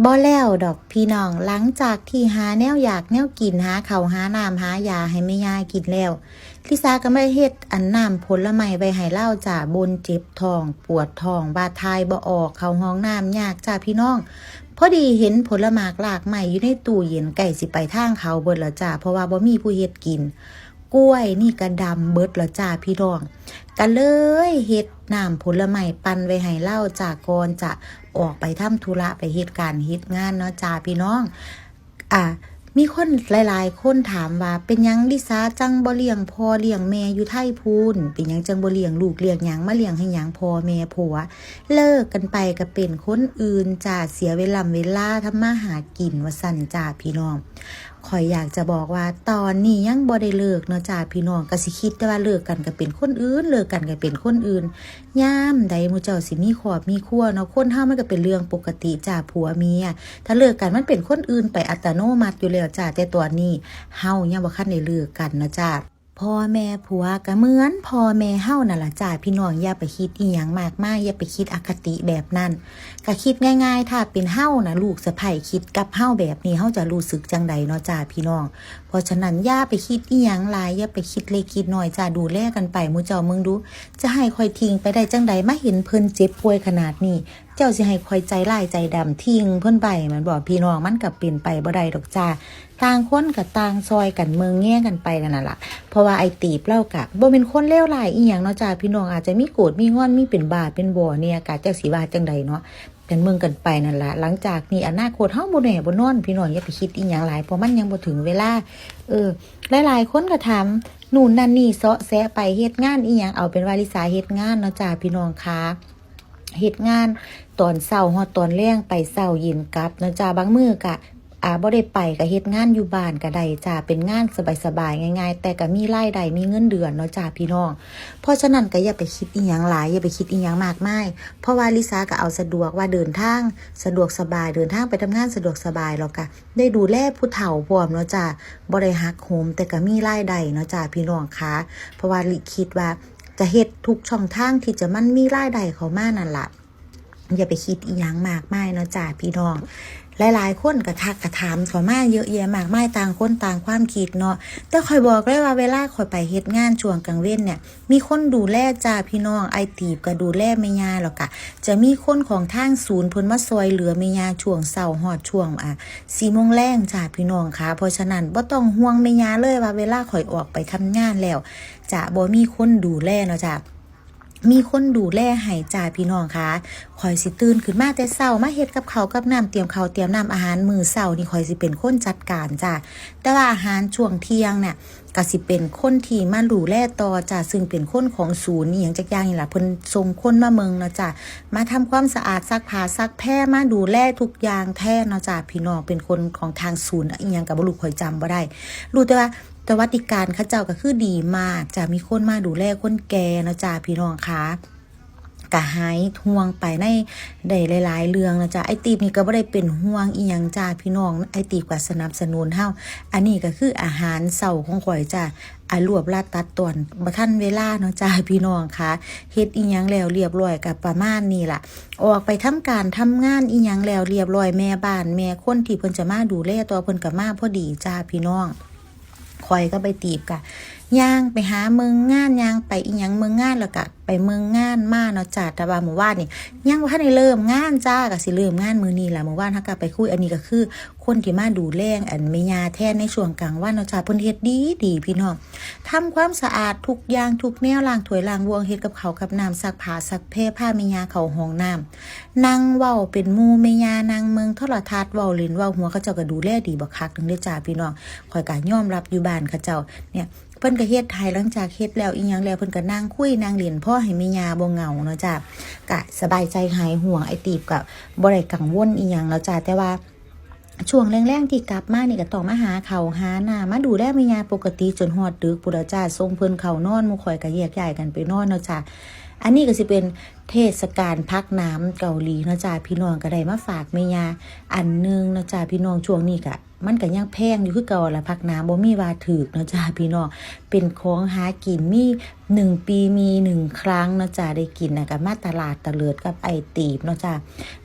ບໍ່ແລ້ວດອກພີ່ນ້ອງ, ຫຼັງຈາກທີ່ຫາແນວຢາກແນວກິນ, ຫາເຂົ້າຫານ້ຳຫາຢາໃຫ້ແມ່ຍ່າກິນແລ້ວ, ລິສາກໍມາເຮັດອັນນ້ຳຜົນລະໄມ້ໄວ້ໃຫ້ລາວຈ້າ. ບ່ນເຈັບທ້ອງ, ປວດທ້ອງ, ວ່າຖ່າຍບໍ່ອອກ, ເຂົ້າຫ້ອງນ້ຳຍາກຈ້າພີ່ນ້ອງ. ພໍດີເຫັນຜົນລະໝາກລາກໄມ້ຢູ່ໃນຕູ້ເຢັນ, ໃກ້ຊິໄປທາງເຂົາເບິດແລ້ວຈ້າ, ເພາະວ່າບໍ່ມີຜູ້ເຮັດກິນ. ກ້ວຍນີ້ກະດຳເບິດແລ້ວຈ້າພີ່ນ້ອງ. ກະເລີຍເຮັດນ້ຳຜົນລະໄມ້ປັ່ນໄວ້ໃຫ້ລາວຈ້າ ກ່ອນຈະອອກໄປທຳທຸລະ ໄປເຮັດການເຮັດງານເນາະຈ້າພີ່ນ້ອງ. ອ່າ ມີຄົນຫຼາຍໆຄົນຖາມວ່າ ເປັນຫຍັງລິສາຈັ່ງບໍ່ລ້ຽງພໍ່ລ້ຽງແມ່ຢູ່ໄທພຸ້ນ? ເປັນຫຍັງຈັ່ງບໍ່ລ້ຽງລູກລ້ຽງຫຍັງ? ມາລ້ຽງໃຫ້ຫຍັງພໍ່ແມ່ຜົວ? ເລີກກັນໄປກໍເປັນຄົນອື່ນຈ້າ, ເສຍເວລາເວລາທຳມາຫາກິນ ວ່າຊັ້ນຈ້າພີ່ນ້ອງ. ຂ້ອຍຢາກຈະບອກວ່າ ຕອນນີ້ຍັງບໍ່ໄດ້ເລີກເນາະຈ້າພີ່ນ້ອງ, ກໍຊິຄິດແຕ່ວ່າເລີກກັນກໍເປັນຄົນອື່ນ, ເລີກກັນກໍເປັນຄົນອື່ນ. ຍາມໃດໝູ່ເຈົ້າຊິມີຄອບມີຄົວເນາະ, ຄົນເຮົາມັນກໍເປັນເລື່ອງປົກກະຕິຈ້າ ຜົວເມຍ. ຖ້າເລີກກັນມັນເປັນຄົນອື່ນໄປອັດຕະໂນມັດຢູ່ແລ້ວຈ້າ, ແຕ່ຕອນນີ້ເຮົາຍັງບໍ່ທັນໄດ້ເລີກກັນເນາະຈ້າ. ພໍ່ແມ່ຜົວກໍເໝືອນພໍ່ແມ່ເຮົານັ້ນລະຈ້າພີ່ນ້ອງ, ຢ່າໄປຄິດອີ່ຫຍັງມາກມາຍ, ຢ່າໄປຄິດອະຄະຕິແບບນັ້ນ. ກະຄິດງ່າຍໆ ຖ້າເປັນເຮົານະ ລູກສະໃພ້ຄິດກັບເຮົາແບບນີ້ ເຮົາຈະຮູ້ສຶກຈັ່ງໃດເນາະຈ້າພີ່ນ້ອງ. ເພາະສະນັ້ນ ຢ່າໄປຄິດອີ່ຫຍັງຫຼາຍ, ຢ່າໄປຄິດເລັກຄິດນ້ອຍຈ້າ, ດູແລກັນໄປ. ໝູ່ເຈົ້າເບິ່ງດູ, ຈະໃຫ້ຂ້ອຍຖິ້ມໄປໄດ້ຈັ່ງໃດ? ມາເຫັນເພິ່ນເຈັບປ່ວຍຂະໜາດນີ້, ເຈົ້າຊິໃຫ້ຂ້ອຍໃຈຮ້າຍໃຈດຳຖິ້ມເພິ່ນໄປແມ່ນບໍ່ພີ່ນ້ອງ? ມັນກໍເປັນໄປບໍ່ໄດ້ດອກຈ້າ. ຕ່າງຄົນກໍຕ່າງຊ່ອຍກັນເບິ່ງແຍງກັນໄປນັ້ນລະ. ເພາະວ່າອ້າຍຕີບລາວກະບໍ່ແມ່ນຄົນເລວຮ້າຍອີ່ຫຍັງເນາະຈ້າພີ່ນ້ອງ, ອາດຈະມີໂກດມີງອນ ມີເປັນບ້າເປັນບໍ່ແດ່ ກະຈັກຊິວ່າຈັ່ງໃດເນາະ, ກັນເບິ່ງກັນໄປນັ້ນລະ. ຫຼັງຈາກນີ້ອະນາຄົດເຮົາບໍ່ແນ່ບໍ່ນອນພີ່ນ້ອງ, ຢ່າໄປຄິດອີ່ຫຍັງຫຼາຍ ເພາະມັນຍັງບໍ່ເຖິງເວລາ. ເອີ ຫຼາຍໆຄົນກໍຖາມ ນູ່ນນັ້ນນີ້ ເຊາະແຊະໄປເຮັດງານອີ່ຫຍັງ, ເອົາເປັນວ່າລິສາເຮັດງານເນາະຈ້າພີ່ນ້ອງຄາ. ເຮັດງານຕອນເຊົ້າຮອດຕອນແລງ, ໄປເຊົ້າເຢັນກັບເນາະຈ້າ. ບາງມື້ກະ ອາ ບໍ່ໄດ້ໄປ, ກະເຮັດງານຢູ່ບ້ານກະໄດ້ຈ້າ, ເປັນງານສະບາຍໆ ງ່າຍໆ ແຕ່ກະມີລາຍໄດ້ ມີເງິນເດືອນເນາະຈ້າພີ່ນ້ອງ. ເພາະສະນັ້ນກະຢ່າໄປຄິດອີ່ຫຍັງຫຼາຍ, ຢ່າໄປຄິດອີ່ຫຍັງມາກມາຍ, ເພາະວ່າລິສາກະເອົາສະດວກວ່າເດີນທາງສະດວກສະບາຍ, ເດີນທາງໄປທຳງານສະດວກສະບາຍ, ແລ້ວກະໄດ້ດູແລຜູ້ເຖົ້າພ້ອມເນາະຈ້າ. ບໍ່ໄດ້ຫັກໂຫມ, ແຕ່ກະມີລາຍໄດ້ເນາະຈ້າພີ່ນ້ອງຄາ. ເພາະວ່າລິຄິດວ່າ ຈະເຮັດທຸກຊ່ອງທາງທີ່ຈະມັນມີລາຍໄດ້ເຂົ້າມານັ້ນລະ. ຢ່າໄປຄິດອີ່ຫຍັງມາກມາຍເນາະຈ້າພີ່ນ້ອງ. ຫຼາຍໆຄົນກໍທັກກໍຖາມເຂົ້າມາເຍາະແຍະມາກມາຍ, ຕ່າງຄົນຕ່າງຄວາມຄິດເນາະ. ແຕ່ຂ້ອຍບອກເລີຍວ່າ ເວລາຂ້ອຍໄປເຮັດງານຊ່ວງກາງເວັນເນ່ຍ ມີຄົນດູແລຈ້າພີ່ນ້ອງ. ອ້າຍຕີບກໍດູແລແມ່ຍ່າ, ແລ້ວກະຈະມີຄົນຂອງທາງສູນເພິ່ນມາຊ່ອຍເຫຼືອແມ່ຍ່າຊ່ວງເຊົ້າຮອດຊ່ວງ ອາ ສີ່ໂມງແລງຈ້າພີ່ນ້ອງຄາ. ເພາະສະນັ້ນ ບໍ່ຕ້ອງຫ່ວງແມ່ຍ່າເລີຍວ່າ ເວລາຂ້ອຍອອກໄປທຳງານແລ້ວ ຈະບໍ່ມີຄົນດູແລເນາະຈ້າ. ມີຄົນດູແລໃຫ້ຈ້າພີ່ນ້ອງຄາ. ຂ້ອຍຊິຕື່ນຂຶ້ນມາແຕ່ເຊົ້າ ມາເຮັດກັບເຂົ້າກັບນ້ຳ, ຕຽມເຂົ້າຕຽມນ້ຳ, ອາຫານມື້ເຊົ້ານີ້ ຂ້ອຍຊິເປັນຄົນຈັດການຈ້າ. ແຕ່ວ່າອາຫານຊ່ວງທ່ຽງເນ່ຍ ກະຊິເປັນຄົນທີ່ມາດູແລຕໍ່ຈ້າ, ຊຶ່ງເປັນຄົນຂອງສູນອີ່ຫຍັງຈັກຢ່າງນີ້ລະ, ເພິ່ນສົ່ງຄົນມາເບິ່ງເນາະຈ້າ, ມາທຳຄວາມສະອາດ, ຊັກຜ້າ, ຊັກແພ, ມາດູແລທຸກຢ່າງແທນເນາະຈ້າພີ່ນ້ອງ. ເປັນຄົນຂອງທາງສູນອີ່ຫຍັງກະບໍ່ຮູ້, ຂ້ອຍຈຳບໍ່ໄດ້. ຮູ້ແຕ່ວ່າ ສະຫວັດດີການເຂົາເຈົ້າກໍຄືດີມາກຈ້າ, ມີຄົນມາດູແລຄົນແກ່ເນາະຈ້າພີ່ນ້ອງຄາ. ກະຫາຍຫ່ວງໄປໃນໄດ້ຫຼາຍໆເລື່ອງເນາະຈ້າ. ອ້າຍຕີບນີ້ກໍບໍ່ໄດ້ເປັນຫ່ວງອີ່ຫຍັງຈ້າພີ່ນ້ອງ, ອ້າຍຕີບກໍສະໜັບສະໜູນເຮົາ. ອັນນີ້ກໍຄືອາຫານເຊົ້າຂອງຂ້ອຍຈ້າ, ອາ ລວບລັດຕັດຕອນ ບໍ່ທັນເວລາເນາະຈ້າພີ່ນ້ອງຄາ. ເຮັດອີ່ຫຍັງແລ້ວລຽບຮ້ອຍກໍປະມານນີ້ລະ, ອອກໄປທຳການທຳງານອີ່ຫຍັງແລ້ວລຽບຮ້ອຍ, ແມ່ບ້ານແມ່ຄົນທີ່ເພິ່ນຈະມາດູແລຕໍ່ ເພິ່ນກໍມາພໍດີຈ້າພີ່ນ້ອງ. ຂ້ອຍກັບອ້າຍຕີບກະຍ່າງໄປຫາເບິ່ງງານ, ຍ່າງໄປອີ່ຫຍັງເບິ່ງງານ ແລ້ວກະໄປເບິ່ງງານມາເນາະຈ້າ. ແຕ່ວ່າມື້ວານນີ້ຍັງບໍ່ທັນໄດ້ເລີ່ມງານຈ້າ, ກະຊິເລີ່ມງານມື້ນີ້ລະ. ມື້ວານເຮົາກະໄປຄຸຍ, ອັນນີ້ກະຄືຄົນທີ່ມາດູແລ ອັນ ແມ່ຍ່າແທນໃນຊ່ວງກາງວັນເນາະຈ້າ. ເພິ່ນເຮັດດີໆ ພີ່ນ້ອງ, ທຳຄວາມສະອາດທຸກຢ່າງທຸກແນວ, ລ້າງຖ້ວຍລ້າງບ່ວງ, ເຮັດກັບເຂົ້າກັບນ້ຳ, ຊັກຜ້າຊັກແພ, ພາແມ່ຍ່າເຂົ້າຫ້ອງນ້ຳ. ນັ່ງເວົ້າເປັນໝູ່ແມ່ຍ່າ, ນັ່ງເບິ່ງໂທລະທັດ, ເວົ້າຫຼິ້ນເວົ້າຫົວ, ເຂົາເຈົ້າກໍດູແລດີບັກຄັກໜຶ່ງເດ້ຈ້າພີ່ນ້ອງ. ຂ້ອຍກໍຍອມຮັບຢູ່ບ້ານເຂົາເຈົ້າເນ່ຍ, ເພິ່ນກໍເຮັດໃຫ້, ຫຼັງຈາກເຮັດແລ້ວອີ່ຫຍັງແລ້ວ ເພິ່ນກໍນັ່ງຄຸຍນັ່ງຫຼິ້ນ ພໍໃຫ້ແມ່ຍ່າບໍ່ເຫງົາເນາະຈ້າ. ກໍສະບາຍໃຈຫາຍຫ່ວງ, ອ້າຍຕີບກໍບໍ່ໄດ້ກັງວົນອີ່ຫຍັງເນາະຈ້າ. ແຕ່ວ່າ ຊ່ວງແລງໆທີ່ກັບມານີ້ກໍຕ້ອງມາຫາເຂົ້າຫານ້ຳ, ມາດູແລແມ່ຍ່າປົກກະຕິຈົນຮອດດຶກພຸ້ນລະຈ້າ. ສົ່ງເພິ່ນເຂົ້ານອນ, ໝູ່ຂ້ອຍກໍແຍກຍ້າຍກັນໄປນອນເນາະຈ້າ. ອັນນີ້ກໍຊິເປັນເທດສະການຜັກໜາມເກົາຫຼີເນາະຈ້າ ພີ່ນ້ອງ ກໍໄດ້ມາຝາກແມ່ຍ່າອັນໜຶ່ງເນາະຈ້າ ພີ່ນ້ອງ. ຊ່ວງນີ້ກະ ມັນກະຍັງແພງຢູ່ຄືເກົ່າລະ ຜັກໜາມບໍ່ມີວ່າຖືກເນາະຈ້າ ພີ່ນ້ອງ. ເປັນຂອງຫາກິນ ມີໜຶ່ງປີມີໜຶ່ງຄັ້ງເນາະຈ້າ ໄດ້ກິນ ແລ້ວກະມາຕະຫຼາດຕະເຫຼີດກັບອ້າຍຕີບເນາະຈ້າ.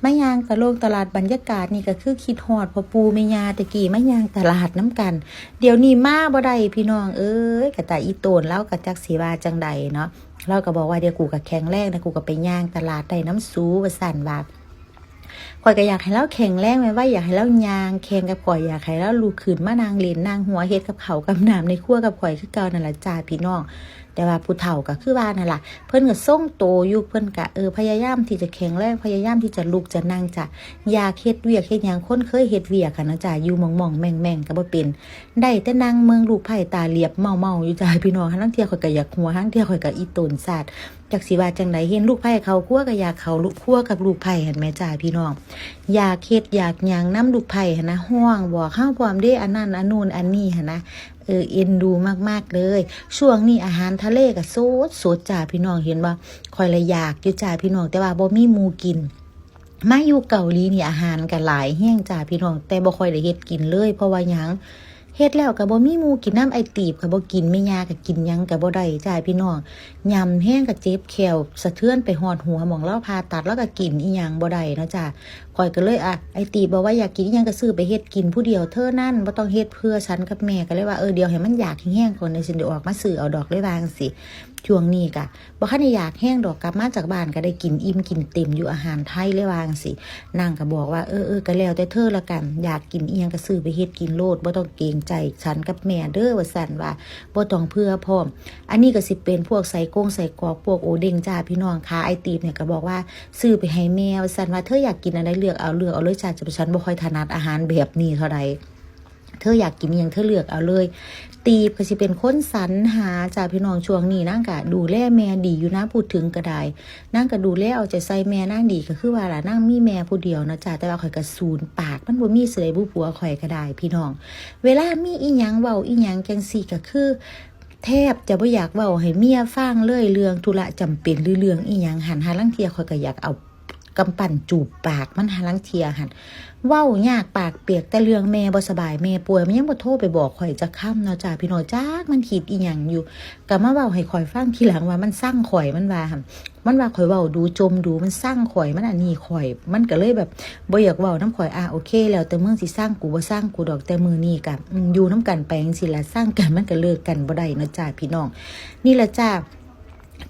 ມາຍ່າງຕະລົງຕະຫຼາດ ບັນຍາກາດນີ້ກໍຄືຄິດຮອດພໍ່ປູ່ແມ່ຍ່າແຕ່ກີ້ ມາຍ່າງຕະຫຼາດນຳກັນ. ດຽວນີ້ມາບໍ່ໄດ້ພີ່ນ້ອງເອີຍ ກະຕາອີ່ໂຕນ ລາວກະຈັກຊິວ່າຈັ່ງໃດເນາະ. ລາວກໍບອກວ່າ ດຽວກູກໍແຂງແຮງ ແລ້ວກູກໍໄປຍ່າງຕະຫຼາດໄດ້ນຳສູ ວ່າຊັ້ນວ່າ. ຂ້ອຍກໍຢາກໃຫ້ລາວແຂງແຮງໄວໆ ຢາກໃຫ້ລາວຍ່າງແຂ່ງກັບຂ້ອຍ ຢາກໃຫ້ລາວລຸກຂຶ້ນມານັ່ງຫຼິ້ນນັ່ງຫົວ ເຮັດກັບເຂົ້າກັບນ້ຳໃນຄົວກັບຂ້ອຍຄືເກົ່ານັ້ນລະຈ້າ ພີ່ນ້ອງ. ແຕ່ວ່າຜູ້ເຖົ້າກໍຄືວ່ານັ້ນລະ ເພິ່ນກໍຊົງໂຕຢູ່ ເພິ່ນກໍ ເອີ ພະຍາຍາມທີ່ຈະແຂງແຮງ ພະຍາຍາມທີ່ຈະລຸກຈະນັ່ງ ຈະຢາກເຮັດວຽກເຮັດຫຍັງ ຄົນເຄີຍເຮັດວຽກຫັ້ນນະຈ້າ ຢູ່ໝ່ອງໆແໝ່ງໆກໍບໍ່ເປັນ ໄດ້ແຕ່ນັ່ງເບິ່ງລູກໃພ້ຕາຫຼຽບເມົາໆຢູ່ຈ້າ ພີ່ນ້ອງ. ຫາລາງເທື່ອຂ້ອຍກໍຢາກຫົວ ຫາລາງເທື່ອຂ້ອຍກໍອີ່ຕົນຊາດ ຈັກຊິວ່າຈັ່ງໃດ ເຫັນລູກໃພ້ເຂົ້າຄົວກໍຢາກເຂົ້າຄົວກັບລູກໃພ້ຫັ້ນແໝ່ຈ້າ ພີ່ນ້ອງ. ຢາກເຮັດຢາກຫຍັງນຳລູກໃພ້ຫັ້ນນະ ຮ້ອງບອກເຮົາພ້ອມເດ້ ອັນນັ້ນອັນໂນ້ນອັນນີ້ຫັ້ນນະ. ເອີ ເອັນດູມາກໆເລີຍ. ຊ່ວງນີ້ອາຫານທະເລກໍສົດໆຈ້າ ພີ່ນ້ອງ ເຫັນບໍ່? ຂ້ອຍລະຢາກຢູ່ຈ້າ ພີ່ນ້ອງ ແຕ່ວ່າບໍ່ມີໝູ່ກິນ. ມາຢູ່ເກົາຫຼີນີ້ອາຫານກໍຫຼາຍແຮງຈ້າ ພີ່ນ້ອງ ແຕ່ບໍ່ຄ່ອຍໄດ້ເຮັດກິນເລີຍ ເພາະວ່າຫຍັງ ເຮັດແລ້ວກໍບໍ່ມີໝູ່ກິນນຳ ອ້າຍຕີບກໍບໍ່ກິນ ແມ່ຍ່າກໍກິນຫຍັງກໍບໍ່ໄດ້ຈ້າ ພີ່ນ້ອງ. ຫຍ້ຳແຮງກໍເຈັບແຂ້ວ ສະເທືອນໄປຮອດຫົວ ໝ່ອງລາວຜ່າຕັດ ລາວກໍກິນອີ່ຫຍັງບໍ່ໄດ້ເນາະຈ້າ. ຂ້ອຍກໍເລີຍ ອະ ອ້າຍຕີບບອກວ່າ ຢາກກິນອີ່ຫຍັງກໍຊື້ໄປເຮັດກິນຜູ້ດຽວເທົ່ານັ້ນ ບໍ່ຕ້ອງເຮັດເພື່ອສັນກັບແມ່. ກໍເລີຍວ່າ ເອີ ດຽວໃຫ້ມັນຢາກແຮງໆກ່ອນ ດຽວຊິໄດ້ອອກມາຊື້ເອົາດອກ ເລີຍວ່າຈັ່ງຊີ້. ຊ່ວງນີ້ກະບໍ່ທັນໄດ້ຢາກແຮງດອກ ກັບມາຈາກບ້ານກໍໄດ້ກິນອີ່ມກິນເຕັມຢູ່ອາຫານໄທ ເລີຍວ່າຈັ່ງຊີ້. ນາງກໍບອກວ່າ ເອີໆ ກໍແລ້ວແຕ່ເທີລະກັນ ຢາກກິນອີ່ຫຍັງກໍຊື້ໄປເຮັດກິນໂລດ ບໍ່ຕ້ອງເກງໃຈສັນກັບແມ່ເດີ ວ່າຊັ້ນວ່າ ບໍ່ຕ້ອງເຜື່ອພ້ອມ. ອັນນີ້ກໍຊິເປັນພວກໄສ້ກົງໄສ້ກອກ ພວກໂອເດັງຈ້າ ພີ່ນ້ອງ. ຂາອ້າຍຕີບນີ້ກໍບອກວ່າ ຊື້ໄປໃຫ້ແມ່ ວ່າຊັ້ນວ່າ ເທີຢາກກິນອັນໃດເລືອກເອົາ ເລືອກເອົາເລີຍຈ້າ ເພາະວ່າສັນບໍ່ຄ່ອຍຖະໜັດອາຫານແບບນີ້ເທົ່າໃດ. ເທີຢາກກິນອີ່ຫຍັງເທີເລືອກເອົາເລີຍ. ຕີບກໍຊິເປັນຄົນສັນຫາຈ້າ ພີ່ນ້ອງ. ຊ່ວງນີ້ນາງກະດູແລແມ່ດີຢູ່ນະ ເວົ້າເຖິງກໍໄດ້ ນາງກະດູແລເອົາໃຈໃສ່ແມ່ນາງດີ ກໍຄືວ່າລະ ນາງມີແມ່ຜູ້ດຽວເນາະຈ້າ ແຕ່ວ່າຂ້ອຍກໍສູນປາກ ມັນບໍ່ມີຊະໃດບຸ ຜົວຂ້ອຍກໍໄດ້ ພີ່ນ້ອງ. ເວລາມີອີ່ຫຍັງເວົ້າອີ່ຫຍັງຈັ່ງຊີ້ ກໍຄືແທບຈະບໍ່ຢາກເວົ້າໃຫ້ເມຍຟັງເລີຍ ເລື່ອງທຸລະຈຳເປັນ ຫຼືເລື່ອງອີ່ຫຍັງຫັ້ນ ຫາລາງເທື່ອຂ້ອຍກໍຢາກເອົາ ກຳປັ້ນຈູບປາກມັນ ຫາລາງເທື່ອຫັ້ນເວົ້າຍາກປາກປຽກ ແຕ່ເລື່ອງແມ່ບໍ່ສະບາຍ ແມ່ປ່ວຍ ມັນຍັງບໍ່ໂທໄປບອກຂ້ອຍຈັກຄຳເນາະຈ້າ ພີ່ນ້ອງ. ຈັກມັນຄິດອີ່ຫຍັງຢູ່ ກໍມາເວົ້າໃຫ້ຂ້ອຍຟັງທີຫຼັງວ່າມັນຊັງຂ້ອຍ ມັນວ່າຫັ້ນ ມັນວ່າຂ້ອຍເວົ້າດູ ຈົ່ມດູ ມັນຊັງຂ້ອຍ ມັນອັນນີ້ຂ້ອຍ ມັນກໍເລີຍແບບບໍ່ຢາກເວົ້ານຳຂ້ອຍ. ອາ ໂອເຄ ແລ້ວແຕ່ມຶງຊິຊັງ ກູບໍ່ຊັງກູດອກ ແຕ່ມື້ນີ້ກໍ ອືມ ຢູ່ນຳກັນໄປຈັ່ງຊີ້ລະ ຊັງກັນມັນກໍເລີກກັນບໍ່ໄດ້ເນາະຈ້າ ພີ່ນ້ອງ. ນີ້ລະຈ້າ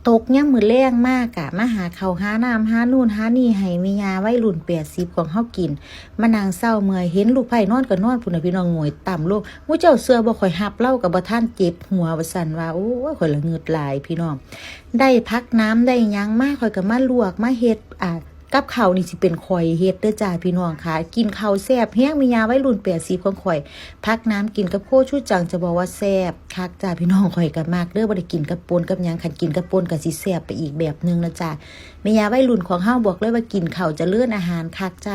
ຕົກຍາມມື້ແລງມາກະມາຫາເຂົ້າຫານ້ຳ ຫາໂນ່ນຫານີ້ໃຫ້ແມ່ຍ່າໄວລຸ້ນແປດສິບຂອງເຮົາກິນ. ມານັ່ງເຊົາເມື່ອຍ ເຫັນລູກໃພ້ນອນກໍນອນພຸ້ນນະ ພີ່ນ້ອງ ໂງ່ຍຕ່ຳລົງ. ໝູ່ເຈົ້າເຊື່ອບໍ່ ຂ້ອຍຮັບລາວກໍບໍ່ທັນເຈັບຫົວ ວ່າຊັ້ນວ່າ. ໂອ້ຍ ຂ້ອຍລະງຶດຫຼາຍ ພີ່ນ້ອງ. ໄດ້ຜັກໜາມໄດ້ຫຍັງມາ ຂ້ອຍກໍມາລວກມາເຮັດ ອາ ກັບເຂົ້ານີ້ຊິເປັນຂ້ອຍເຮັດເດີຈ້າ ພີ່ນ້ອງຄ່ະ. ກິນເຂົ້າແຊບແຮງ ແມ່ຍ່າໄວລຸ້ນແປດສິບຂອງຂ້ອຍ ຜັກໜາມກິນກັບໂຄຊູຈັງ ຈະບອກວ່າແຊບຄັກຈ້າ ພີ່ນ້ອງ. ຂ້ອຍກໍມັກເດີ ບໍ່ໄດ້ກິນກັບປົ່ນກັບຫຍັງ ຄັນກິນກັບປົ່ນກໍຊິແຊບໄປອີກແບບໜຶ່ງນະຈ້າ. ແມ່ຍ່າໄວລຸ້ນຂອງເຮົາ ບອກເລີຍວ່າກິນເຂົ້າຈະເລີນອາຫານຄັກຈ້າ.